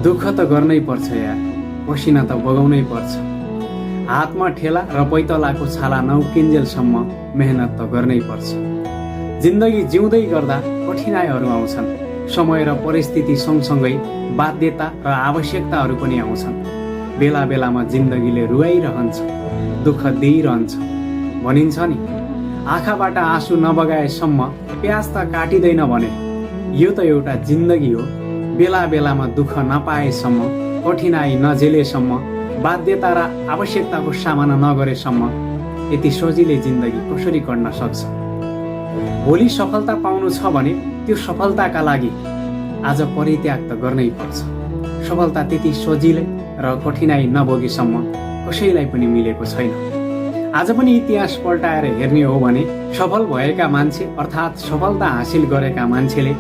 दुःख त गर्नै पर्छ यार, पसिना त बगाउनै पर्छ। हातमा ठेला र पैतलाको छाला नउकिन्जेलसम्म मेहनत त गर्नै पर्छ। जिन्दगी जिउँदै गर्दा कठिनाइहरू आउँछन्। समय र परिस्थिति सँगसँगै बाध्यता र आवश्यकताहरू पनि आउँछन्। बेला बेलामा जिन्दगीले रुवाइरहन्छ, दुःख दिइरहन्छ। भनिन्छ नि, आँखाबाट आँसु नबगाएसम्म प्याज त काटिँदैन भने। यो त एउटा जिन्दगी हो। बेला बेलामा दुःख नपाएसम्म, कठिनाइ नझेलेसम्म, बाध्यता र आवश्यकताको सामना नगरेसम्म यति सजिलै जिन्दगी कसरी कट्न सक्छ? भोलि सफलता पाउनु छ भने त्यो सफलताका लागि आज परित्याग त गर्नै पर्छ। सफलता त्यति सजिलै र कठिनाइ नभोगेसम्म कसैलाई पनि मिलेको छैन। आज पनि इतिहास पल्टाएर हेर्ने हो भने सफल भएका मान्छे अर्थात् सफलता हासिल गरेका मान्छेले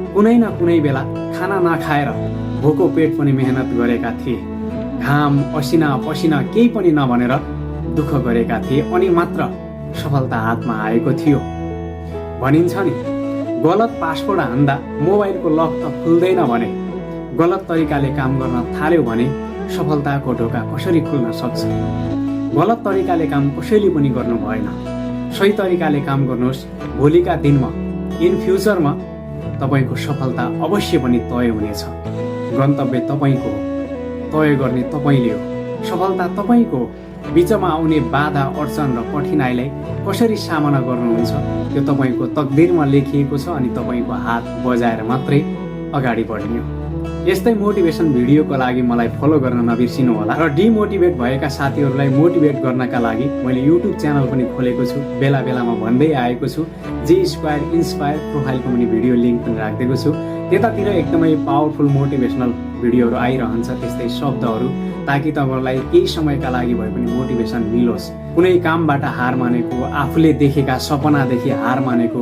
कुनै न कुनै बेला खाना नखाएर भोको पेट पनि मेहनत गरेका थिए। घाम असिना पसिना केही पनि नभनेर दुःख गरेका थिए अनि मात्र सफलता हातमा आएको थियो। भनिन्छ नि, गलत पासवर्ड हान्दा मोबाइलको लक त खुल्दैन भने गलत तरिकाले काम गर्न थाल्यो भने सफलताको ढोका कसरी खुल्न सक्छ? गलत तरिकाले काम कसैले पनि गर्नु भएन। सही तरिकाले काम गर्नुहोस्। भोलिका दिनमा इन फ्युचरमा तपाईको सफलता अवश्य पनि तय हुनेछ। गन्तव्य तपाईको हो, तय गर्ने तपाईले हो, सफलता तपाईको हो। बिचमा आउने बाधा अडचन र कठिनाइलाई कसरी सामना गर्नुहुन्छ त्यो तपाईको तकदिरमा लेखिएको छ अनि तपाईको हात बजाएर मात्रै अगाडि बढ्ने हो। यस्तै मोटिभेसन भिडियोको लागि मलाई फलो गर्न नबिर्सिनु होला र डिमोटिभेट भएका साथीहरूलाई मोटिभेट गर्नका लागि मैले युट्युब च्यानल पनि खोलेको छु। बेला बेलामा भन्दै आएको छु, जे स्क्वायर इन्स्पायर प्रोफाइलको पनि भिडियो लिङ्क पनि राखिदिएको छु। त्यतातिर एकदमै पावरफुल मोटिभेसनल भिडियोहरू आइरहन्छ, त्यस्तै शब्दहरू, ताकि तपाईँलाई केही समयका लागि भए पनि मोटिभेसन मिलोस्। कुनै कामबाट हार मानेको, आफूले देखेका सपनादेखि हार मानेको